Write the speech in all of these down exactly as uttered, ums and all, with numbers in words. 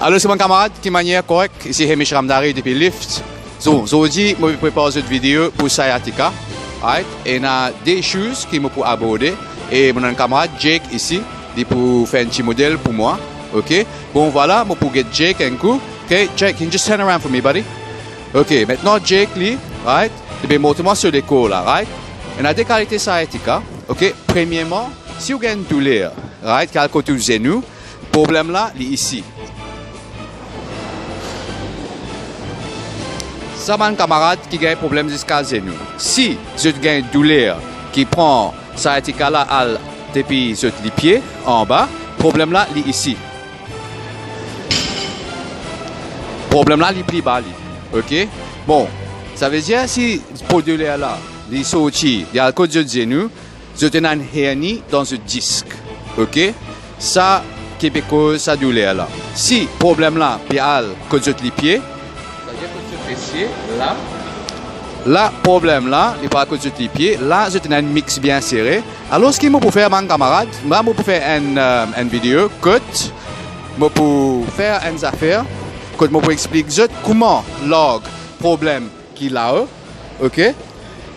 Alor, se bann kamarad, ki manier korek? Isi Hemish Ramdari depi Lift. So, zordi mo pe prepar zot video pou sciatica, right? Ena de shoes ki mo pou aborde, e mo ena kamarad Jake isi, li pou fer enn ti model pou mwa, ok? Bon, vwala, mo pou get Jake enn kou. Ok, Jake, can you just turn around for me, buddy? Ok, aster Jake li, right? Li pe mont mwa so lekor la, right? Ena de kalite sciatica, ok? Premierman, si ou gagn douler, right, ki al kot ou zenou, problem la, li isi. Sa bann kamarad ki gagn problem ziska zenou. Si zot gagn douler ki pran sciatica la al depi zot lipie anba, problem la, li isi. Problem la, li pli ba li. Ok? Bon, savedir si po douler la, li sorti, li al kot zot zenou, zot ena enn hernie dan zot disk. Ok? Sa ki pe koz sa douler la. Si problem la pe al kot zot lipie, savedir kot zot fesie, la. La, problem la, li pe al kot zot lipie, la, zot ena enn mix bien sere. Alor, ki mo pou fer, bann kamarad? Mo, mo pou fer enn, eh, enn video kot mo pou fer enn zafer, kot mo pou explik zot kouma larg problem ki lao, ok?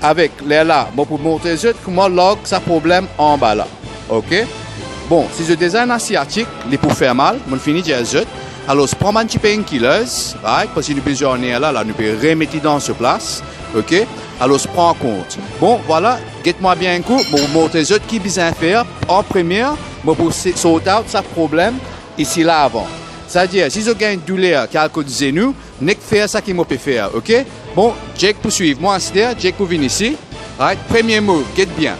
Avek lerla, mo pou montre zot kouma larg sa problem anba la, ok? Bon, si zot deza ena siatik, li pou fer mal, mo'nn fini dir zot. Alor, pran bann ti painkillers, right? Parski nou bizin ena la, la, nou pe remet li dan so plas, ok? Alor, pran kont. Bon, vwala, get mwa bien enn kou, mo pou montre zot ki bizin fer. An premie, mo pou se-, sort out sa problem isi la avan. Savedir, si zot gagn douler ki al kot zenou, nek fer sa ki mo pe fer, ok? Bon, Jake pou swiv mwa aster, Jake pou vinn isi. Right, premie move, get bien.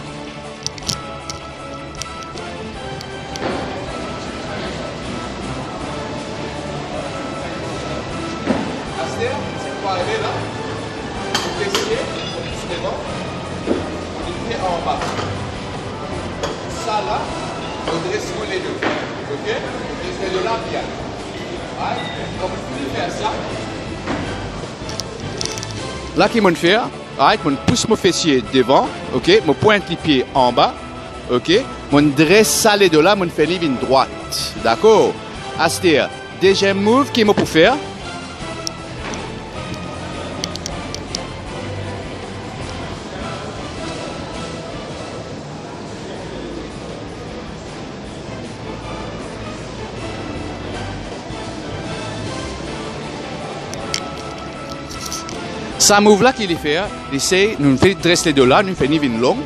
Aster, si ou arive la, ou fesie, ou pous devan, ou met pie anba. Sa la, ou dres mo ledo, ok? Ou dres ledo la bien. Right? Kan ou fini fer sa, la ki mo'nn fer, right, mo'nn pous mo fesie devan, ok, mo pwint lipie anba, ok, mo'nn dres sa ledo la, mo'nn fer li vinn drwat, dakor? Aster, deziem move ki mo pou fer, sa move la ki li fer, li se, nou fer dres ledo la, nou fer li vinn long.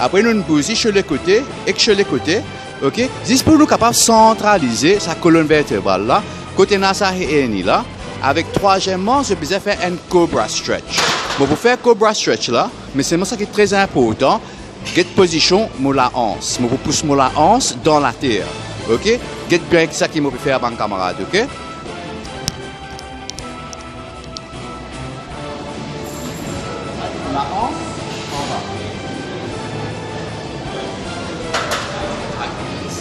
Apre nou bouz li so lekote ek so lekote, ok? Zis pou nou kapav santralize sa kolonn vertebral la, kot ena sa hernie la. Avek trwaziem move, zot bizin fer enn cobra stretch. Mo pou fer cobra stretch la, me selman sa ki tre inportan, get pozision mo laans. Mo pou pous mo laans dan later. Ok? Get bien ki sa ki mo pe fer, bann kamarad, ok? Laans anba.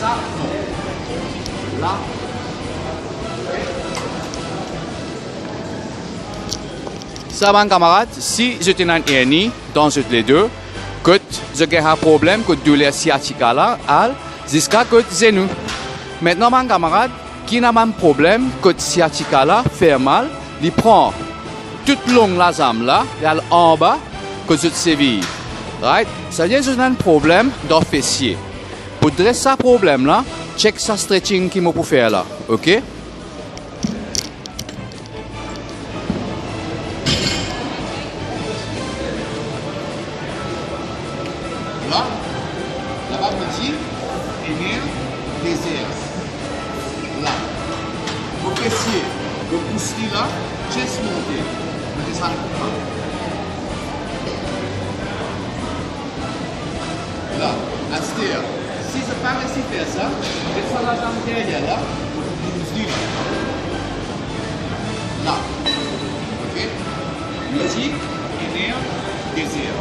Sa, la. Sa, bann kamarad, si zot ena enn hernie dan zot ledo, kot zot gagn problem, kot douler siatika la al ziska kot zenou. Aster, bann kamarad, ki ena bann problem kot siatika la fer mal, li pran tou long lazam la, li al anba kot zot seviy. Right? Savedir zot ena enn problem dan fesie. Pou dres sa problem la, check sa stretching ki mo pou fer la, ok? La, laba mo dir, ena dezer. La. Mo fesie, mo pous li la, just monte. Mo desann la. La, aster, si zot pa resi fer sa, zot sa lazam deryer la, mo pou bouz li la. La. Ok? Mo dir, ena dezer.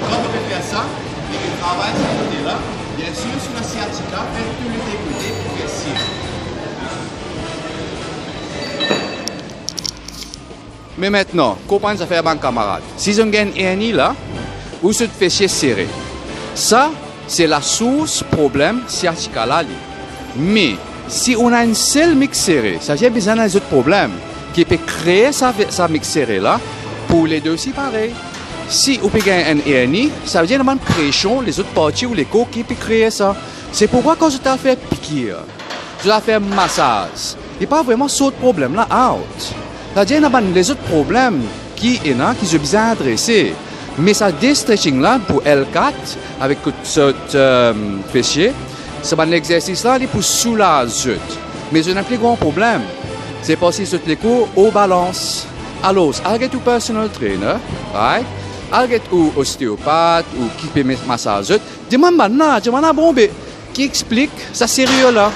Kan mo pe fer sa, mo pe travay sa kote la, biensir, sou lasiatik la, fer tou lede kote pou fer sir. Me aster, konpran zafer, bann kamarad. Si zot gagn hernie la, ou zot fesie sere. Sa, Se lasours problem sciatica la li. Me si ou ena enn sel miks sere, savedir bizin ena lezot problem ki pe kree sa, sa miks sere la pou lede osi parey. Si ou pe gagn enn hernie, savedir ena bann presion lezot parti ou lekor ki pe kree sa. Se pourkwa kan zot al fer pikir, zot al fer masaz, li pa vreman sort problem la out. Savedir ena bann lezot problem ki ena ki zot bizin adrese. Me sa de stretching la pou L kat avek kot zot, ehm, fesie, sa bann lexersis la li pou soulaz zot. Me zot ena pli gran problem, se parski zot lekor or balans. Alor, al get ou personal trainer, right? Al get ou osteopat, ou ki pe met masaz zot. Demann bann la, demann la, bon be, ki explik sa sere la?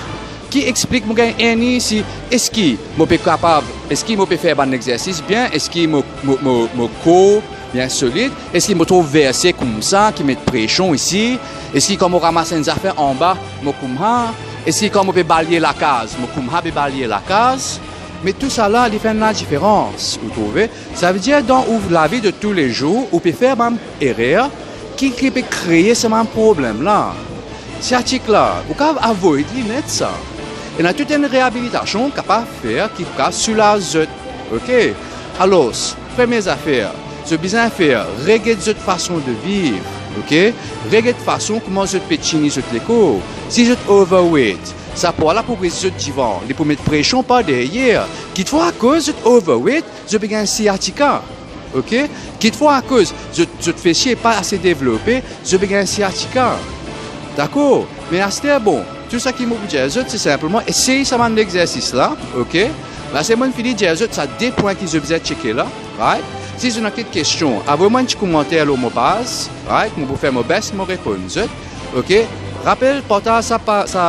Ki explik mo gagn hernie isi? Eski mo pe kapav, eski mo pe fer bann exersis bien? Eski mo, mo, mo, mo kor bien solid? Eski mo tro verse koumsa ki met presion isi? Eski kan mo ramas enn zafer anba, mo koumsa? Eski kan mo pe balye lakaz, mo koumsa pe balye lakaz? Me tousala, li fer enn ladiferans, ou trouve? Savedir, dan ou lavi de toulezour, ou pe fer bann erer ki, ki pe kree sa bann problem la. Sciatique la, ou kapav avoid li net sa. Ena tou enn reabilitasion kapav fer ki kapav soulaz zot. Ok? Alor, premie zafer zot bizin fer, reget zot fason de viv. Ok? Reget fason kouma zot pe tini zot lekor. Si zot overweight, sa pwa la pou res zot divan, li pou met presion par deryer. Kitfwa akoz zot overweight, zot pe gagn sciatica. Ok? Kitfwa akoz zot, zot fesie pa ase devlope, zot pe gagn sciatica. Dakor? Me aster, bon, tou seki mo pou dir zot, se sinpleman esey sa bann lexersis la, ok? La se mo'nn fini dir zot sa de pwin ki zot bizin tcheke la, right? Si zot ena kek kestion, avoy mwa enn ti komanter lor mo paz, right? Mo pou fer mo best, mo reponn zot, ok? Rapel, partaz sa pa, sa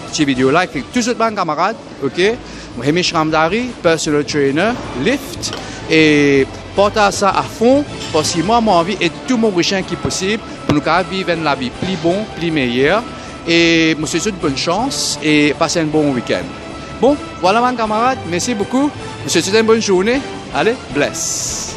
ti video la avek tou zot bann kamarad, ok? Mo Hemish Ramdhari, personal trainer, lift, e partaz sa afon, parski mwa, mo anvi ed tou Morisien ki posib pou nou kapav viv enn lavi pli bon, pli meyer. E mo swet zot bonn sans e pas enn bon wikenn. Bon, vwala bann kamarad, mersi boukou. Mo swet zot enn bonn zourne. Ale, bless.